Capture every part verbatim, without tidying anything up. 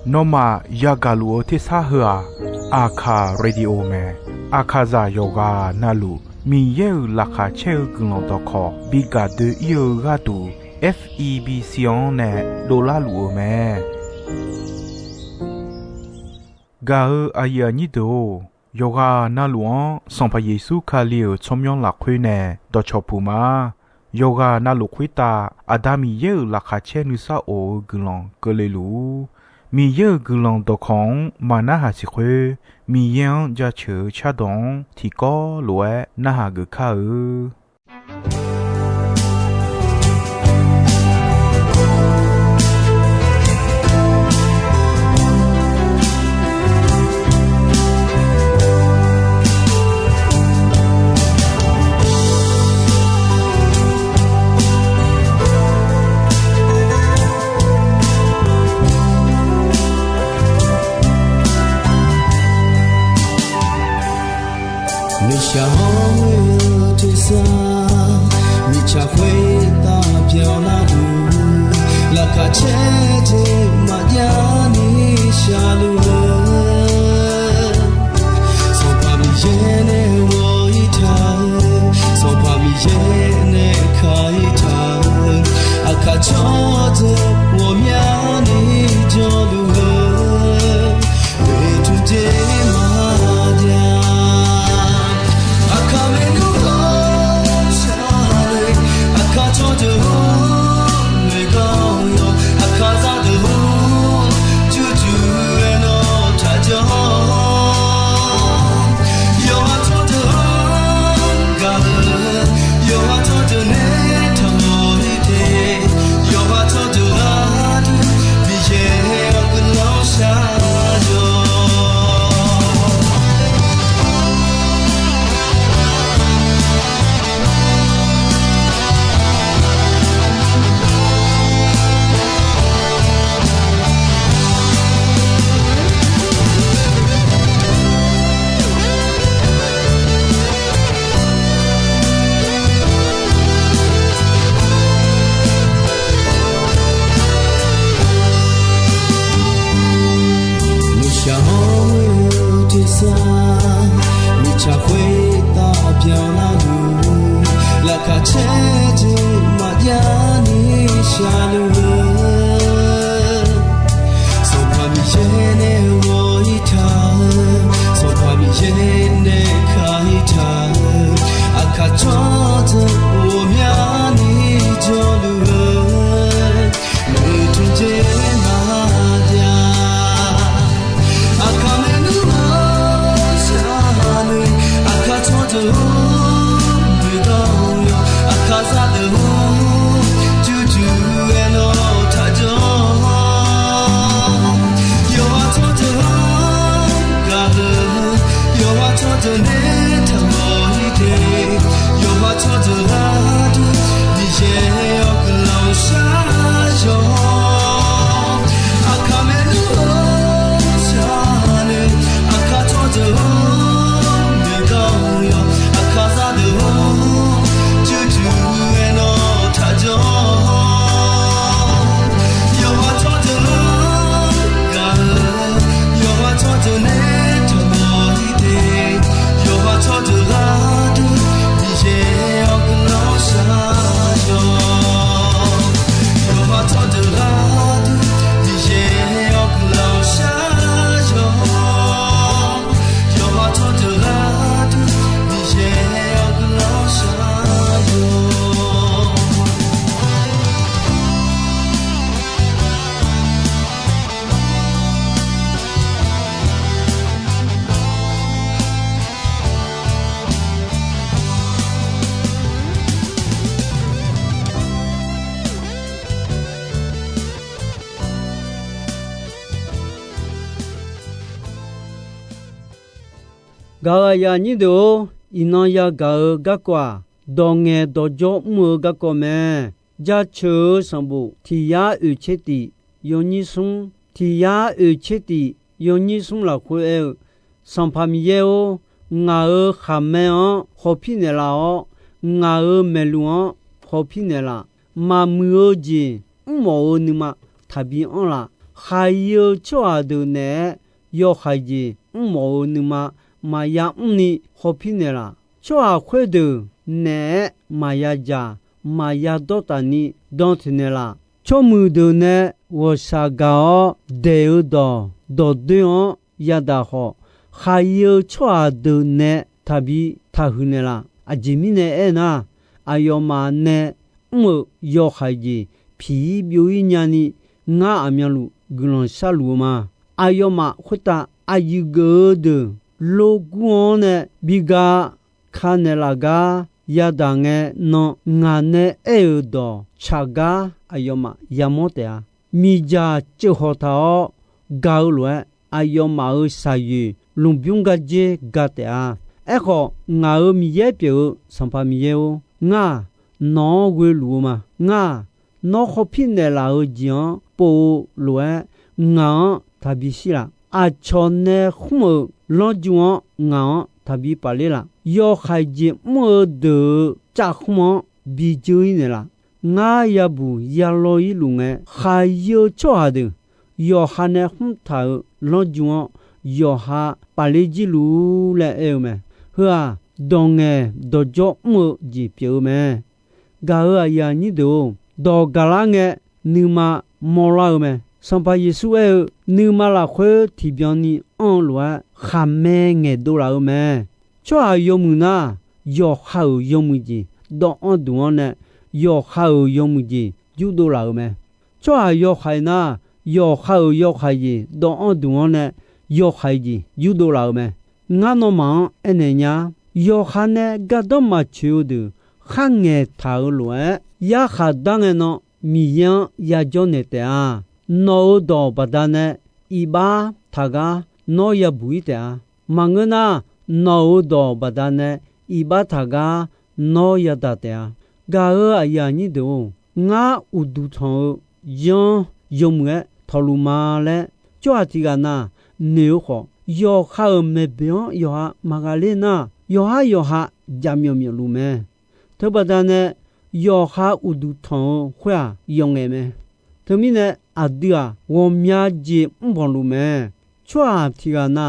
Nawmaf yagaq luf-eu tersar heu-aq, Aqkaq Radio mae. Aqkaqzaq yawqghaq navluf Miqyaer-euq laqkhaq caer-eu guiqlanq dawqkawq bi gaq doe-ir-eu gharduq, F E B C-anr nae dovlar luf-eu mae. Gaq-eu aqyuif aqnyir deuq-or, yawqghaq navluf-anr Sanqpaq Yeqsur Kali-euq tsawrmyanr lafkhoer nae dawqcawq puq ma. Yawqghaq navluf khoertav Aqda Miqyaer-euq laqkhaq caer nuisar of-eu guiqlanq keuvle luf-ur. Miqyaer-euq guiqlanq dawqkawq-anr maqnarhaq siq khoer, Miqyaer-anr jaceuq-eu cardawq-anr tiqkawv lof-aer narhaq geuf kar-eu. Nuishaq hawr-eu tersar, mirtsaq khoertav byanlar-eu, laqkhaq caer jeq maqjav ni shaqluf-eu, Sanqpaq Miqyaer nae ghawq-ir taq-eu, Sanqpaq Miqyaer nae ka-ir taq-eu, aqkaq tsawrdeuq ghawqmyani jawrluf-eu, oeqtmq jeq maqjav. Aqkaq maernmr ghawqshaq-eu, aqkaq tsawrdeuq-or, noeqgar-awr yawq, aqkaq zaqdeuq-or, jurjur-aer nawr taqjanr. Yawqha tsawrdeuq-anr gaq-eu, yawqha tsawrdeuq nae taqmawf-ir te. Yawqha tsawrdeuq gharduq Miqyaer-awr guiqlanq shar-awq. Nuishaq hawr-eu tersar, mirtsaq khoertav byanlar-eu, laqkhaq caer jeq maqjav ni shaqluf-eu, Sanqpaq Miqyaer nae ghawq-ir taq-eu, Sanqpaq Miqyaer nae ka-ir taq-eu, aqkaq tsawrdeuq ghawqmyani jawrluf-eu, oeqtmq jeq maqjav. Aqkaq maernmr ghawqshaq-eu, aqkaq tsawrdeuq-or, noeqgar-awr yawq, aqkaq zaqdeuq-or, jurjur-aer nawr taqjanr. Yawqha tsawrdeuq-anr gaq-eu, yawqha tsawrdeuq nae taqmawf-ir te. Yawqha tsawrdeuq gharduq Miqyaer-awr guiqlanq shar-awq. Aqkaq maernmr ghawqshaq-eu, aqkaq tsawrdeuq-or, noeqgar-awr yawq, aqkaq zaqdeuq-or, jurjur-aer nawr taqjanr. Yawqha tsawrdeuq-anr gaq-eu, yawqha tsawrdeuq nae taqmawf-ir te. Yawqha tsawrdeuq gharduq Miqyaer-awr guiqlanq shar-awq. Yawqha tsawrdeuq gharduq Miqyaer-awr guiqlanq shar-awq. Yawqha tsawrdeuq gharduq Miqyaer-awr guiqlanq shar-awq. Gaq-euq aqyuif aqnyir deuq-or, iqnan yagaq-eu garkawv-aq, dawqngaeq dawqjawr mr-eu garkawv mae. Jaceuq-eu sanqbof tiq yar oeq tser tiq yawnyir smr, tiq yar oeq tser tiq yawnyir smr lafkhoer aer-eu, Sanqpaq Miqyaer-or, ngaq-euq khaqmae-anr hawpir naeqlaf-awr, ngaq-euq maeqluq-anr hawpir naeqlaf. Maqmuiq-eu jeq mrmawf-eu nuima, taqbi anr laf. Khaqyi-eu tsawrhaq deuq naeq-aer yawhaiq jeq mrmawf-eu nuima maqya mrni hawpir naeqlaf. Tsawrhaq khoerdeuq naeq-aer maqya dzaq, maqya dawrtaf ni dan teq naeqlaf. Tsawrmuiq deuq nae ghawqshaq gaq-awr daeq-eu dawq dawqdoer-anr yadaq khawf, khaqyi-eu tsawrhaq deuq nae taqbi taqhuiq naeqlaf. Aqjeq mirnae aernar, aqyawfmaf nae mr-euq yawhaiq jeq piq-ir byov-ir nyani, ngar aqmyanluf guiqlanq sharluf-eu ma. Aqyawfmaf khoertav aqyuif geuf-eu deuq logur-anr nae bi ga ka naeqlaf gar yadaq ngae nan, ngaq nae aer-euq dawq tsaq gar aqyawfmaf yamawr taef-a. Miqdzaq ceuv hawq taq-awr gaq-eu lof-aer, aqyawfmaf-euq shaqyoeq lmqbymr gardzer ga taef-a. Aerkhawf, ngaq-euq Miqyaer pyeuf-eu Sanqpaq Miqyaer-or, ngar-aq, nawq-anr ghoeluf-eu ma. Ngar-aq, nawr hawpir naeqlaf-eu jeq-anr pov-eu lof-aer, ngaq-anr taqbi shir laf. Aqcawq nae khmr-euq lanrju-anr ngaq-anr taqbi pafler laf. Yawhaiq jeq mr-eu deuq-euq cavkhmr-anr bi dzeur-ir naeqlaf. Ngar yabuq yalawr-ir luf ngae, khaqyi-eu tsawrhaq deuq yawqha nae khmr taq-euq lanrju-anr yawqha pafler jir luf-ur laer aer-eu mae. Heu-aq, dawq ngaeq dawqjawr mr-eu jeq pyeuf-eu mae. Gaq-euq aqyuif aqnyir deuq-or, dawq gaqlar ngae nuima mawrlar-eu mae. Sanqpaq Yeqsur aer-eu, nuima lafkhoer tiqbyan ni anr-eu lof-aer khaqmae ngaeqdov laf-eu mae. Tsawrhaq yawmuiq nar, yawqha-euq yawmuiq jeq dawvanr duq-anr nae yawqha-euq yawmuiq jeq yurdov laf-eu mae. Tsawrhaq yawhaiq nar, yawqha-euq yawhaiq jeq dawvanr duq-anr nae yawhaiq jeq yurdov laf-eu mae. Ngar nawmaf-anr aernaeq nya, yawqha nae gardanr maqtsoeq-eu deuq kharngaeq taq-euq lof-aer, yarkhaq dar ngae nan Miqyaer-anr yajawr naeq taef-a. Nawq-euq dawq baqdanae iqbax taq gar nawr yabuq-ir taef-a. Maqngeur nar, nawq-euq dawq baqdanae iqbax taq gar nawr yadaq taef-a. Gaq-euq aqyuif aqnyir deuq-or, ngar uqduq tanq-eu yanr yawmuiq-aer tawqluf ma laer tsawrhaq tiq ghaq na noeq-eu khawf, yawqha-euq maeqboeq-anr yawqha maqghaqler nar, yawqhar yawqha jaqmyawf myawf luf mae. Teubaqda nae yawqha uqduq tanq-eu khoer-aq yawf ngaef mae. Teumirnae aqdui-aq ghawqmya jeq mrbanq luf mae. Tsawrhaq tiq ghaq na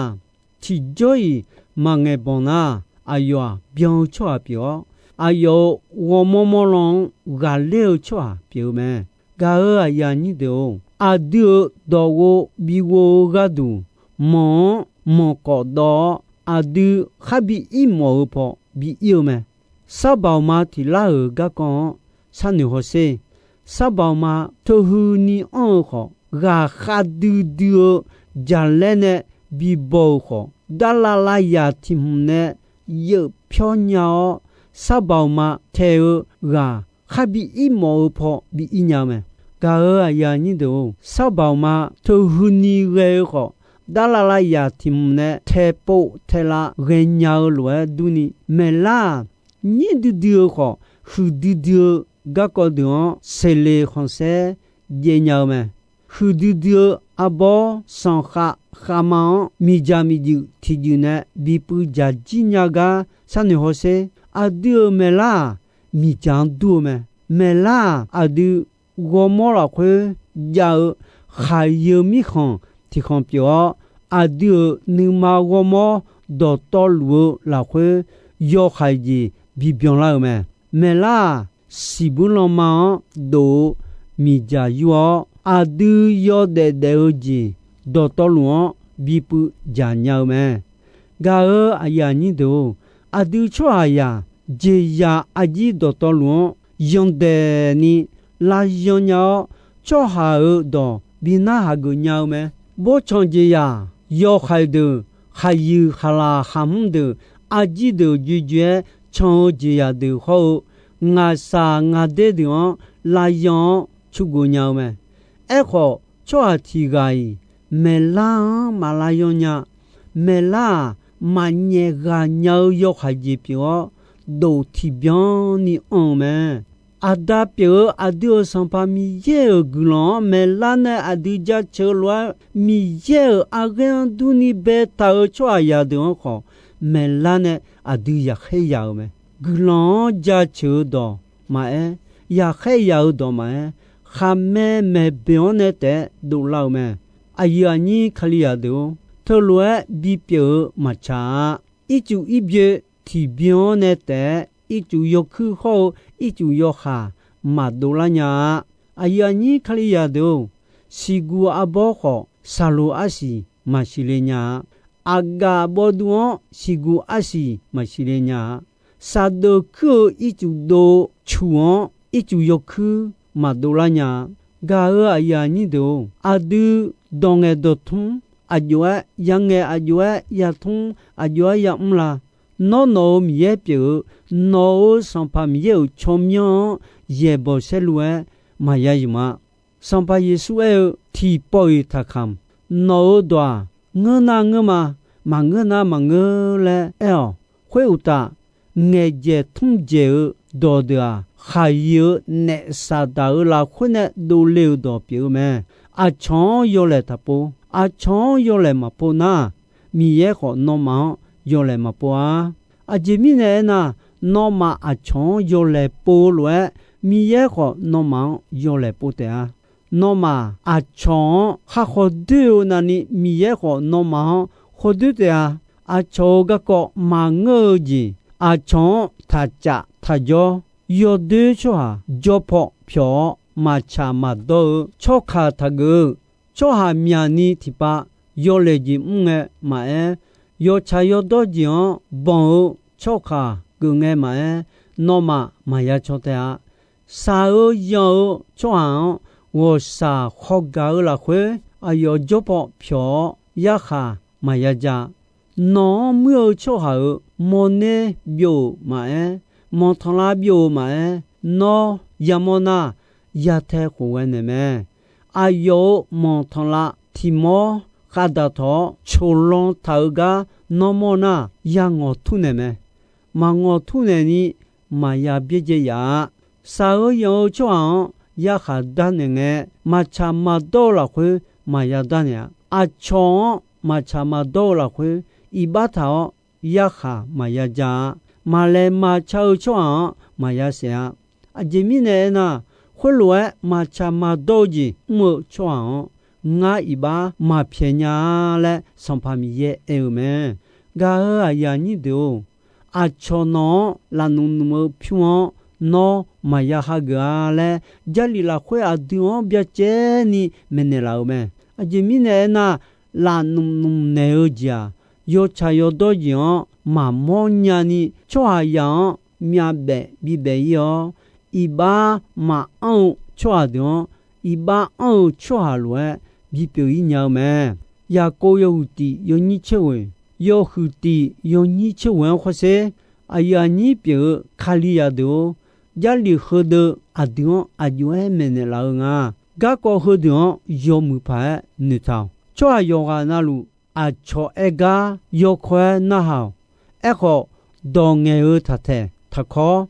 tiqjawr-iq maqngaeq banq nar, aqyawf-aq byan-eu tsawrhaq pyeuf-awr, aqyawf-euq ghawrmawr mawrlan-anr ghaqler-eu tsawrhaq pyeuf-eu mae. Gaq-euq aqyuif aqnyir deuq-or, aqdui-euq dawqghov bi ghov-eu gharduq, manq-anr manqkawf dawv-awr, aqdui khar bi ir mawf-eu paw bi ir-eu mae. Sarbaqma tiq lar-euq garkawv-anr sharnoeq hawsher. Sarbaqma teuhuini anr-eu khawf, ghaqkhav duidui-eu jaqlaer nae bibaw-euq khawf, darlav lavyaq tiq hmq nae yeuf pyawr nya-awr, sarbaqma tae-eu ghaq khar bi ir mawf-eu paw bi ir nya-eu mae. Gaq-euq aqyuif aqnyir deuq-or, sarbaqma teuhuini ghae-eu khawf, darlav lavyaq tiq hmq nae taepov taelav ghaenya-eu lof-aer durni, maeqlar-aq, nyir duidui-eu khawf, huiqdui dui-eu garkawv deuq-anr seqleq khanqsaer jaev nya-eu mae. Huiqdui dui-eu arbawr sanqkhav khavma-anr miqdzaq miqdzuif tiqdzuif nae bipuiv dzaq jir nya gar sharnoeq hawsher. Aqdui-euq maeqlar-aq, miqdzaq-anr dur-eu mae. Maeqlar-aq, aqdui ghawrmawr lafkhoer jav-eu khaqyeu mirkhanq tiqkhanq pyeuf-awr, aqdui-euq nuima ghawrmawr dawqtawvluf-eu lafkhoer yawhaiq jeq bibyan lar-eu mae. Maeqlar-aq, siqbuir lanma-anr dof-eu miqdzaq yur-awr, aqdui yawdaef daef-eu jeq dawqtawvluf-anr bipuiv dzaq nya-eu mae. Gaq-euq aqyuif aqnyir deuq-or, aqdui tsawrhaqzaq jeqzaq arjir dawqtawvluf-anr yandaeq ni lavyan nya-awr, tsawrhaq-euq dawq bi narhaq geuf nya-eu mae. Bawrtsanq jeqzaq yawhaiq deuq khaqyuif khaqlaq khaqhmr deuq arjir deuq joejoe-aer can-eu jeqzaq deuq hawr-eu ngaqshaq ngaqder deuq-anr lavyan-awr cugov nya-eu mae. Aerkhawf, tsawrhaq tiq ghaq-iq maeqlar-anr maq lavyan nya. Maeqlar-aq, maqnyaef ghaq nya-eu yawhaiq jeq pyeuf-awr, dof tiqbyan ni anr-eu mae. Aqda pyeuf-eu aqdui-euq Sanqpaq Miqyaer-euq guiqlanq-anr maeqlar nae aqdui jaceuq-eu lof-aer, Miqyaer-euq arghaer-anr durni baetaq-euq tsawrhaqzaq deuq-anr khawf, maeqlar nae aqdui yaqkhaer yaq-eu mae. Guiqlanq-anr jaceuq-eu dawq maqaer, yaqkhaer yaq-eu dawq maqaer, khaqmae maeqboeq-anr nae taef-aer dovlar-eu mae. Aqyuif aqnyir Kalizaq deuq-or, teulof-aer bipyeuf-eu maqtsaq-a. Ircuf irbyoe tiqbyan-anr nae taef-aer ircuf yawkuir hawr-eu ircuf yawhaq maqdov lar nya-a. Aqyuif aqnyir Kalizaq deuq-or, siqguq arbawr khawf saqloq arsiq maqsiq le nya-a. Aqgaf bawvduv-anr siqguq arsiq maqsiq le nya-a. Saqdeuf kuir-eu ircuf dov cuq-anr ircuf yawkuir maqdov lar nya-a. Gaq-euq aqyuif aqnyir deuq-or, aqdui dawq ngaeq dawq tmr aqjox-aer yangaeq, aqjox-aer yatmr, aqjox-aer yamr la? Nawr nawq-euq Miqyaer pyeuf-eu, nawq-euq Sanqpaq Miqyaer-euq tsawrmyanr-anr yaeqbawq saerlu-aer maqya zmq-a. Sanqpaq Yeqsur aer-eu, Tiqpawf-iq taqkamq. Nawq-euq dawq-aq, ngeur nar ngeur ma, maqngeur nar maqngeur laer aer-awq. Khoeruqtaf, ngaeqdzaeq tmrdzaeq-eu dawqdeuq-aq, khaqyiq-eu naef Saqdaq-euq lafkhoer nae dovle-euq dawq pyeuf-eu mae. Aqcawq-anr yawlaeq taqpov. Aqcawq-anr yawlaeq maqpov nar, Miqyaer khawf nawmaf-anr yawlaeq maqpov-a. Aqjeq mirnae aernar, nawmaf aqcawq-anr yawlaeq pov-eu lof-aer, Miqyaer khawf nawmaf-anr yawlaeq pov taef-a. Nawmaf aqcawq-anr khar khawdoer-eu navni, Miqyaer khawf nawmaf-anr khawdoer taef-a. Aqcawq-euq garkawv maqngeur-eu jeq, aqcawq-anr taqcaf taqjawr, yawdoer tsawrhaq jawr paw pyawq-awr, maqtsaq maqdawr-eu tsawrkaq taqgeuf-eu tsawrhaq myaqni tiqpav yawlaeq jeq mr ngae maqaer, yawtsaq yawdawr jeq-anr banq-eu tsawrkaq geuf ngae maqaer, nawmaf maqya caw taef-a. Shaq-eu yanq-eu tsawrhaq-anr ghawqshaq khawgaq-eu lafkhoer, aqyawf jawr paw pyawq-awr yarkhaq maqya ja. Nawq-anr muir-eu tsawrhaq-euq mawrner byov-euq maqaer, manqtanqlav byov-euq maqaer, nawr yamawr nar, yatae khof ghae naeq mae. Aqyawf-euq manqtanqlav tiq mawr khavdaq tawq-awr coqlan taq-eu gar nawr mawr nar, yangawq tur naeq mae. Maqngawq tur naeq ni maqya byaerdzae yaf-a. Shaq-eu yanq-eu tsawrhaq-anr yarkhaq darnaeq ngae, maqtsaq maqdawr-eu lafkhoer maqya darnaeq-a. Aqcawq-anr maqtsaq maqdawr-eu lafkhoer iqbax taq-awr yarkhaq maqya ja-a. Maqlaeq maqca-eu tsawrhaq-anr maqya saef-a. Aqjeq mirnae aernar, khoerlof-aer maqtsaq maqdawr-eu jeq mr-eu tsawrhaq-anr ngar iqbax maqpyaeq nya-a laer Sanqpaq Miqyaer aer-eu mae. Gaq-euq aqyuif aqnyir deuq-or, aqcawq nawq-anr lafnmq nmq-eu pyur-anr nawr maqya hageuf-a laer, Jarlif lafkhoer aqdui-anr byacaevni maeqnaeq laf-euq mae. Aqjeq mirnae aernar, lafnmq nmq naeq-eu jeq-aq, yawtsaq yawdawr jeq-anr maqmawr nyani, tsawrhaqzaq-anr myavbaef bibaef ir-awr, iqbax maqanr-eu tsawrhaq deuq-anr, iqbax anr-eu tsawrhaq lof-aer bipyeuf ir nya-eu mae. Yaqkov yawhuiq tiq yawnyir tser ghoeq, yawhuiq tiq yawnyir tser ghoeq-anr khawrsher. Aqyuif aqnyir pyeuf-eu Kalizaq deuq-or, Jarlif heudeuq aqdui-anr aqjox-aer maeqnaeq laf-eu nga. Garkawv heudeuq-anr yawmuiq paq-aer noeqtaq-awq. Tsawrhaq yawqghaq navluf aqcawq aer gar yawkawr-aer narhaq-awq. Aerkhawf, dawq ngaeq-eu taqtaeq taqkawr,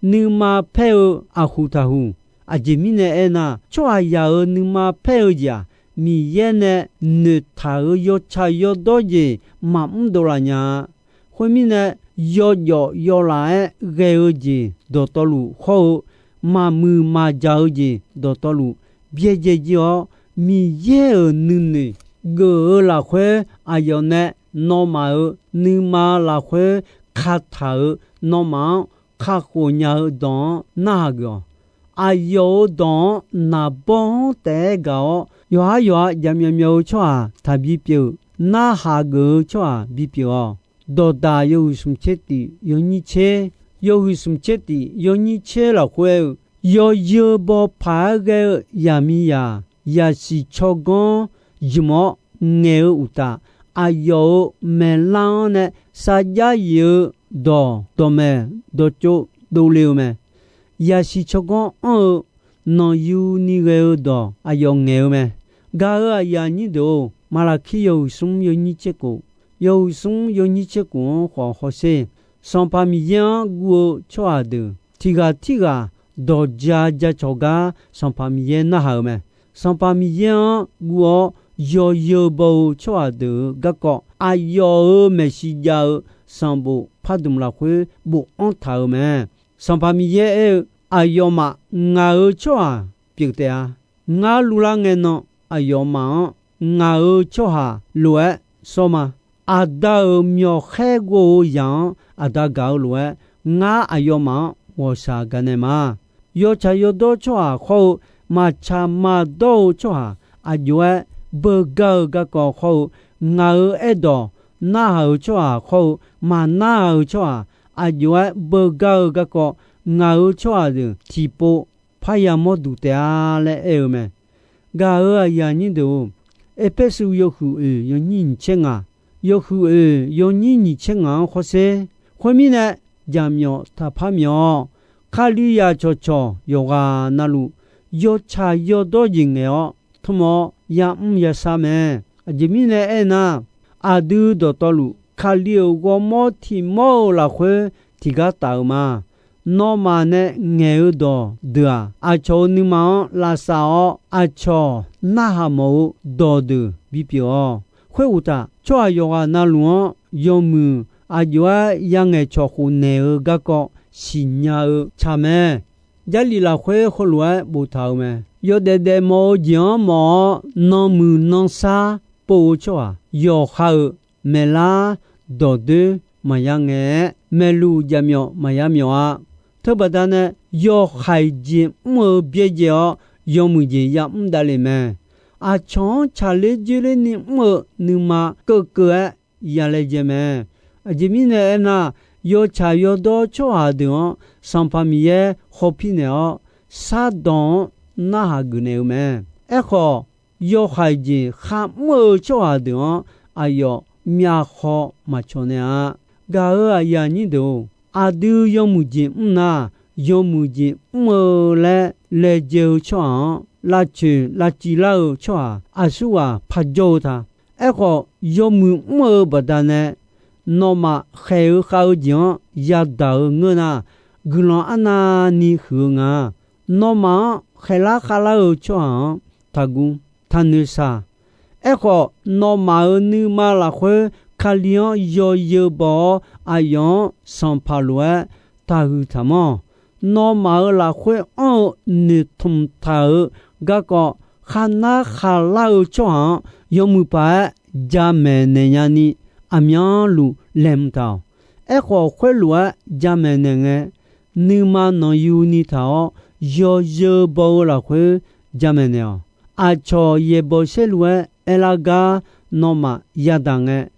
nuima paer-eu aqhuq taqhuq. Aqjeq mirnae aernar, tsawrhaqzaq-euq nuima paer-eu jeq-aq, Miqyaer nae noeqtaq-euq yawtsaq yawdawr jeq maqmr dovlaf nya-a. Khoermirnae, yawjawf yawlaf-aer ghae-eu jeq dawqtawvluf hawr-eu, maqmuiq maqjaq-eu jeq dawqtawvluf byaerdzae jir-awr, Miqyaer-euq nuinoeq geuf-eu lafkhoer, aqyawf nae nawmaf-euq nuima lafkhoer kataq-euq, nawmaf-anr kakhof nya-eu dawq-anr narhaq geuf-awq. Aqyawf-euq dawq-anr naqbawr-anr taef-aer gaq-awr, yawqhar yawqha jaqmyawf myawf-eu tsawrhaq taqbi pyeuf, narhaq geuf-eu tsawrhaq bipyeuf-awq. Dawqdaq yawhuiq smq tser tiq yawnyir tser, yawhuiq smq tser tiq yawnyir tser lafkhoer-eu, yawzeu baw paq-aer ghae-eu yaqmiqzaq, yaqsiq tsawrganr jmq-awr ngaeq-eu uqtaf, aqyawf-euq maeqlar-anr nae sarjax yif-eu dawq dawqmaeq dawqtsov dovle-eu mae. Yaqsiq tsawrganr anr-eu nanqyuni ghae-eu dawq aqyawf ngaeq-eu mae. Gaq-euq aqyuif aqnyir deuq-or, Maqlaqkir yawhuiq smr yawnyir tser kof, yawhuiq smr yawnyir tser kof-anr khawf hawsher. Sanqpaq Miqyaer-anr guv-eu tsawrhaq deuq tiq ghaq tirghaq dawq ja ja cawq gar Sanqpaq Miqyaer narhaq-euq mae. Sanqpaq Miqyaer-anr guv-awr yawzeu baw-eu tsawrhaq deuq-euq garkawv, aqyawf-euq maeqshi jav-eu sanqbof pardmq lafkhoer bofanr taq-euq mae. Sanqpaq Miqyaer aer-eu, aqyawfmaf ngaq-euq tsawrhaq pyeuf taef-a. Ngar luvlar ngae nan, aqyawfmaf-anr ngaq-euq tsawrhaq lof-aer sawr ma. Aqda-euq myawqkhaer ghov-eu zaq-anr aqda gaq-eu lof-aer, ngar aqyawfmaf-anr ghawqshaq gaqnaeq ma. Yawtsaq yawdawr tsawrhaq khawr-eu, maqtsaq maqdawr-eu tsawrhaq aqjox-aer beugar-eu garkawv khawr-eu, ngaq-euq aerdawq narhaq-euq tsawrhaq khawr-eu, maqnarhaq-euq tsawrhaq aqjox-aer beugar-eu garkawv, ngaq-euq tsawrhaq deuq tiqpov parya mawr duq taef-a laer aer-eu mae. Gaq-euq aqyuif aqnyir deuq-or, Erpersu yawhuiq oeq yawnyir nyiq tser ngaq, yawhuiq oeq yawnyir nyiq tser ngaq-anr khawrsher. Khoermirnae, jaqmyawf taqpar myawf-awr, Kalizaq cawqcawq yawqghaq navluf yawtsaq yawdawr jeq ngaeq-awr tmr-awr ya'mr yashar mae. Aqjeq mirnae aernar, aqdui dawqtawvluf Kali-euq ghawrmawr tiq mawr-eu lafkhoer tiqgar taf-euq ma. Nawmaf nae ngaeq-eu dawqdeuq-aq, aqcawq-euq nuima-anr lavsav-awr, aqcawq narhaq mawf-eu dawqdeuq bipyeuf-awq. Khoeruqtaf, tsawrhaq yawqghaq navluf-anr yawmuiq aqjox-aer yangaeq cawq khof naeq-eu garkawv siqnya-eu tsaq mae. Jarlif lafkhoer heulof-aer boftaq-euq mae. Yawdaef daefmawf-eu jeq-anr mawf-awr, nanmuiq nansar pov-eu tsawrhaq yawqha-euq maeqlar dawqdoer maqya ngaeq-aer, maeqluf jaqmyawf maqya myawf-a. Teubaqda nae, yawhaiq jeq mr-eu byaerdzae-awr, yawmuiq jeq ya'mr davlef mae. Aqcawq-anr tsaqler dzoerlerni mr-eu nuima keuvkeuv-aer yalaejae mae. Aqjeq mirnae aernar, yawtsaq yawdawr tsawrhaq deuq-anr Sanqpaq Miqyaer hawpir naeq-awr, shardanq-anr narhaq geuf naeq-eu mae. Aerkhawf, yawhaiq jeq kharmr-eu tsawrhaq deuq-anr aqyawf myavkhaw maqcawq nae-a. Gaq-euq aqyuif aqnyir deuq-or, aqdui yawmuiq jeq mr nar, yawmuiq jeq mr-eu laer laejae-eu tsawrhaq-anr lavcoeq lavciv lar-eu tsawrhaq aqsurghaq parjawr-eu ta. Aerkhawf, yawmuiq mr-eu baqdanae nawmaf khaeq-eu khav-eu jeq-anr yadaq-eu ngeur nar, guiqlanq arnavni huiq-eu nga. Nawmaf-anr khaeqlar khavlar-eu tsawrhaq-anr taqguv taqnoeq shaq. Aerkhawf, nawmaf-euq nuima lafkhoer Kali-anr yawzeu baw-awr, aqyawf-anr sanqpaq lof-aer taqhuiq taqmanr-awq. Nawmaf-euq lafkhoer anr-eu noeqtmq taq-euq garkawv kharnar khavlar-eu tsawrhaq-anr yawmuiq paq-aer jamaeq naeq nyani, aqmyanluf laeqhmq taq-awq. Aerkhawf, khoerlof-aer jamaeq naeq ngae, nuima nanqyuni taq-awr, yawzeu baw-eu lafkhoer jamaeq naeq-awq. Aqcawq yaeqbawq saerlu-aer aerlar gar nawmaf yadaq ngae,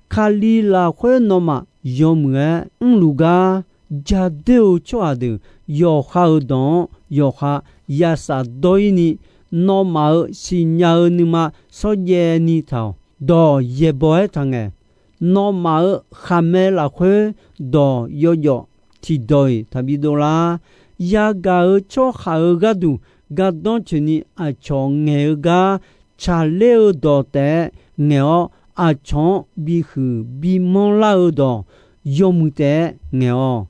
Kali lafkhoer nawmaf yawmuiq-aer mrluf gar, jadoer-eu tsawrhaq deuq yawqha-euq dawq-anr yawqha yasaf dawr-ir ni, nawmaf-euq siqnya-eu nuima shawrjaev ni taq-awq. Dawq yaeqbawq-aer taq ngae, nawmaf-euq khaqmae lafkhoer dawq yawjawf tiqdawq-iq taqbi dovlar. Yagaq-euq tsawrhaq-euq gharduq gardanr coeqni aqcawq ngaeq-eu gar tsaqler-eu dawq taef-aer ngaeq-awr, aqcawq-anr bihuiq bimanr lar-eu dawq yawmuiq taef-aer ngaeq-awq.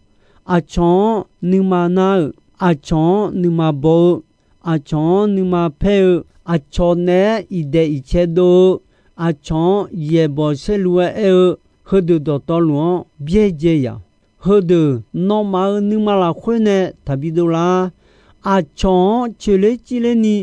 Aqcawq-anr nuima nar-euq, aqcawq-anr nuima baw-eu, aqcawq-anr nuima paer-eu, aqcawq naeq-aer iqdaeq iqcae dov-eu, aqcawq-anr yaeqbawq saerlu-aer aer-eu, heudeuq dawqtawvluf-anr byaerdzae yaq. Heudeuq nawmaf-euq nuima lafkhoer nae taqbi dovlar. Aqcawq-anr coeqler cirler ni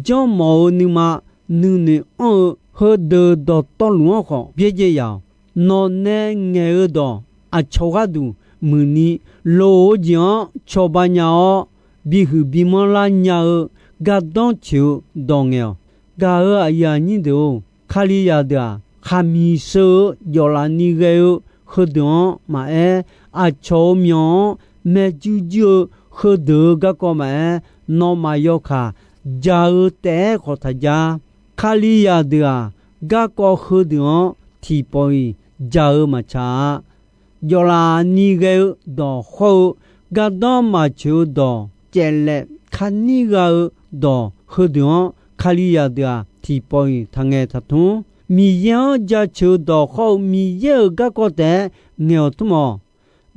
janrmawf-eu nuima nuinoeq anr-eu, heudeuq dawqtawvluf-anr khawf byaerdzae yaq-awq. Nawq nae ngaeq-eu dawq aqcawq gharduq muiqni, loq-eu jeq-anr cawba nya-awr, bihuiq bimanr lar nya-eu gardanr coeq-eu dawq ngaeq-awq. Gaq-euq aqyuif aqnyir deuq-or, Kalizaq deuq-aq, khaqmiq sheu-eu jawflaf ni ghae-eu heudeuq-anr maqaer, aqcawq-euq myawq-anr maeq juir juir-eu heudeuq-eu garkawv maqaer, nawmaf yawkaq jaq-eu taef-aer khawf taq jar. Kalizaq deuq-aq, garkawv heudeuq-anr tiqpawf-iq jaq-eu maqtsaq-a. Jawflaf ni ghae-eu dawq hawr-eu, gardanr maqcoeq-eu dawq, caevlaef karnir gha-eu dawq heudeuq-anr, Kalizaq deuq-aq, tiqpawf-iq taqngaeq taqtmr. Miqyaer-anr jaceuq-eu dawq hawr-eu Miqyaer-euq garkawv taef-aer ngaeq-awq tmr-awq.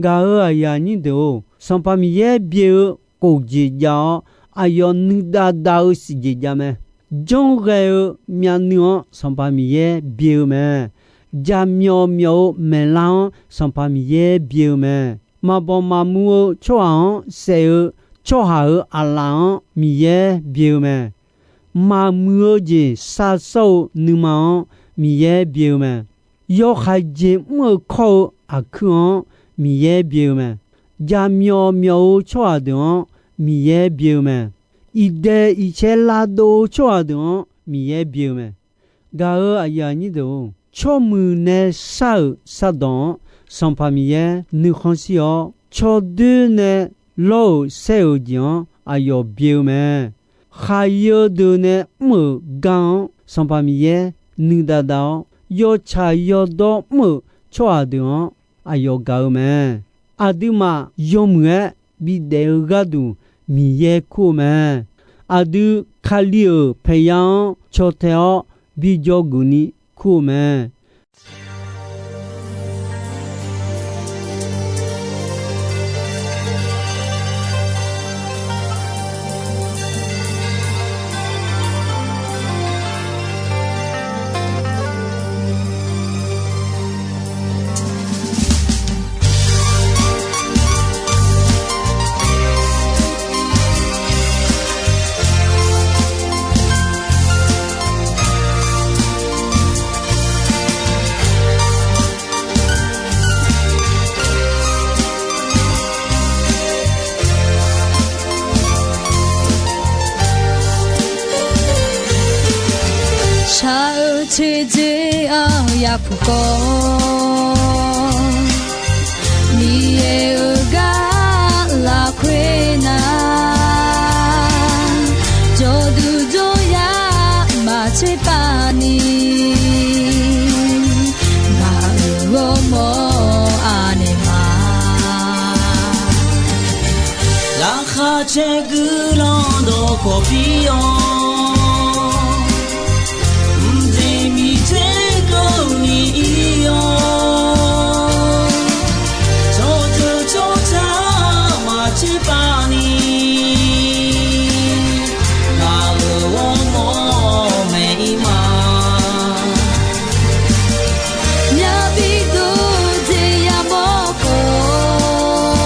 Gaq-euq aqyuif aqnyir deuq-or, Sanqpaq Miqyaer byae-eu khofjeq jav-awr, aqyawf nuidav dav-eu siqjeq jav mae. Janrghae-eu myavnuiv-anr Sanqpaq Miqyaer byae-eu mae. Jaqmyawf myawf-eu maeqlar-anr Sanqpaq Miqyaer byae-eu mae. Maqbanq maqmuv-eu tsawrhaq-anr saef-eu tsawrhaq-euq aqlaf-anr Miqyaer byae-eu mae. Maqmuiq-eu jeq shavsawr-eu nuima-anr Miqyaer byae-eu mae. Yawkhaeq jeq mr-eu kawr-eu aqkuir-anr Miqyaer byae-eu mae. Jaqmyawf myawf-eu tsawrhaq deuq-anr Miqyaer byae-eu mae. Iqdaeq iqcae lavdov-eu tsawrhaq deuq-anr Miqyaer byae-eu mae. Gaq-euq aqyuif aqnyir deuq-or, tsawrmuiq nae shar-euq shardawq-anr Sanqpaq Miqyaer nuikhanr shir-awr, tsawrdoer nae lawr-euq saer-euq jeq-anr aqyawf byae-eu mae. Khaqyeu deuq nae mr-euq gar-anr Sanqpaq Miqyaer nuidav dav-awr, yawtsaq yawdawr mr-euq tsawrhaq deuq-anr aqyawf gaq-eu mae. Aqduimaf yawmuiq-aer bidaef-eu gharduq Miqyaer kur-eu mae. Aqdui Kali-euq paeqya-anr caw tae-awr bi dzawgeuf ni kur-eu mae. Shaq-eu teudzer-anr yapuq kawv, Miqyaer-euq gar lafkhoer nar, jawrduq jawryar maqtser pav ni, ngaq-euq ghawrmawr anaeq ma. Laqkhaq caer guiqlanq dawqkawq pir-awr, mqjeq miqdzer keuvni ir-awr, tsawrjeuq tsawrca maqtser pav ni, ngaq-euq ghawrmawr maeq ir ma. Myavbi dov jeq yamawr khawf,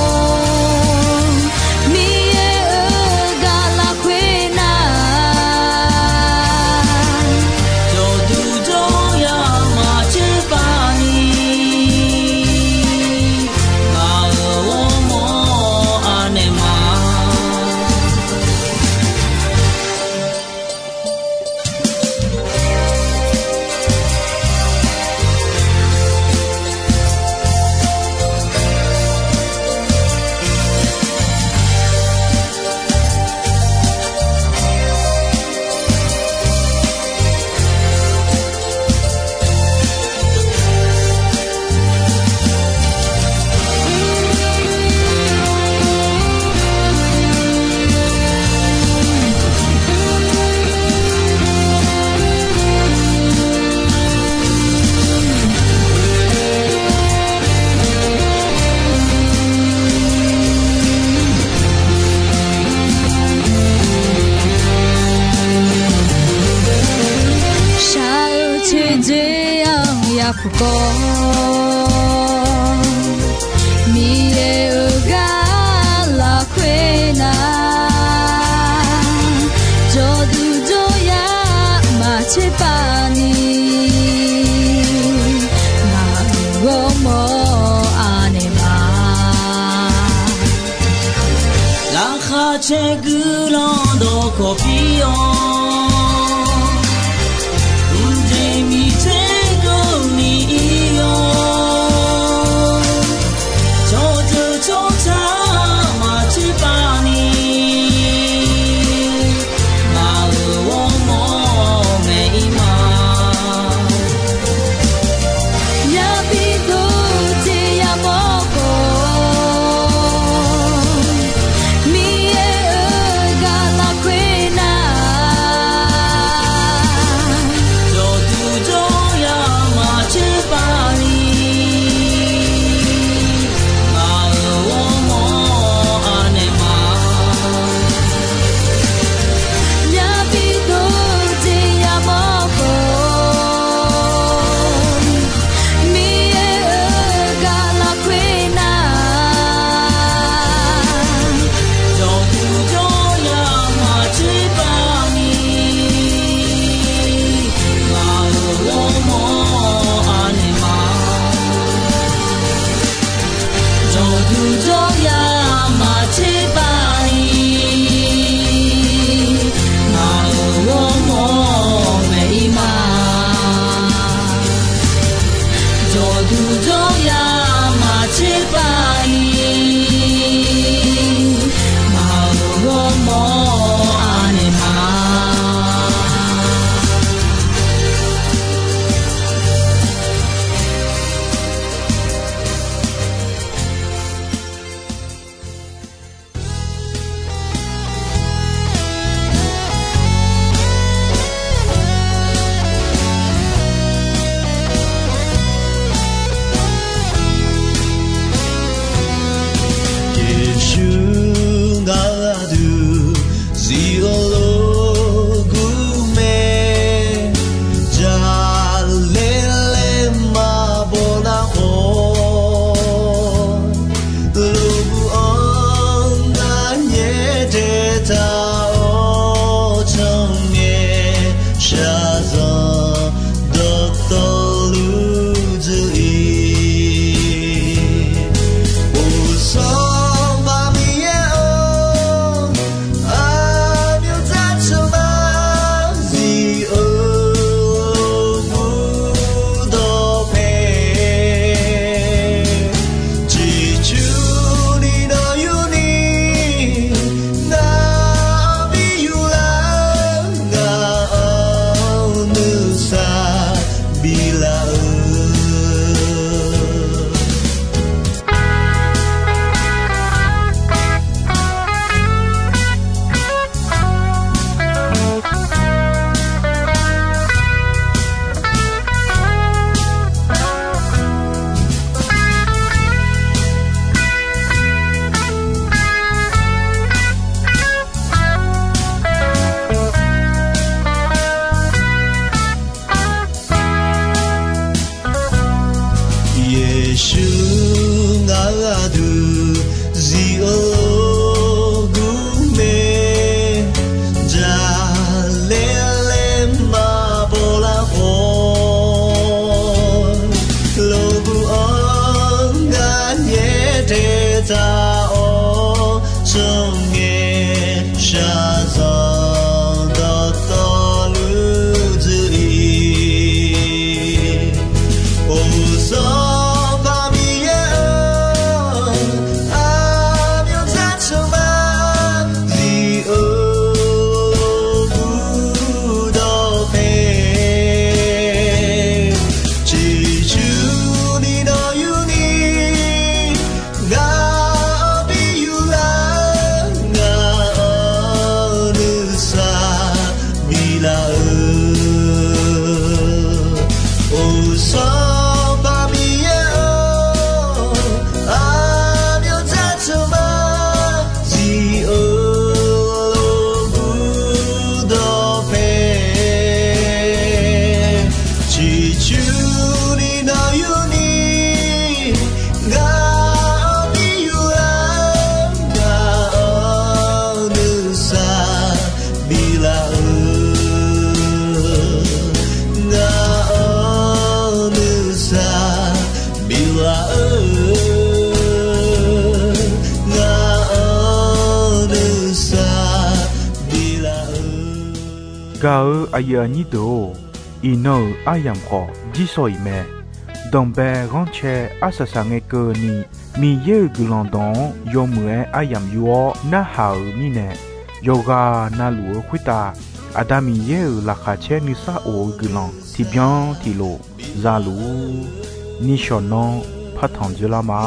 Miqyaer-euq gar lafkhoer nar, jawrduq jawryar maqtser pav ni, ngaq-euq ghawrmawr anaeq ma. Shaq-eu teudzer-anr yapuq kawv, Miqyaer-euq gar lafkhoer nar, jawrduq jawryar maqtser pav ni, ngaq-euq ghawrmawr anaeq ma. Laqkhaq caer guiqlanq dawqkawq pir-awr, mqjeq miqdzer keuvni ir-awr, tsawrjeuq tsawrca maqtser pav ni, ngaq-euq ghawrmawr maeq ir ma. Myavbi dov jeq yamawr khawf, Miqyaer-euq gar lafkhoer nar, Aqyawf-euq Sanqpaq Miqyaer-or, aqmyanzar teuq ma zif-eu lof-aer guvdawq pae. Ciqcurni nawq yurni, ngaq-anr bi yur-a, ngaq-anr nuisar biflaf-eu, ngaq-anr nuisar biflaf-eu, ngaq-anr nuisar biflaf-eu. Gaq-eu aqyuif aqnyir deuq-or, iqnan-euq aryamq khawf jirsawq iq mae. Danqbae ghanrcae arsaq saq ngae keuvni, Miqyaer-euq guiqlanq dawq-anr yawmuiq-aer aryamq yur-awr narhaq-euq mirnae, yawqghaq navluf-eu khoertav Aqda Miqyaer-euq laqkhaq caer nuisar of-eu guiqlanq tiqbyan tiqlof za luf-ur. Nishawq nanr partanq dzoerlar ma.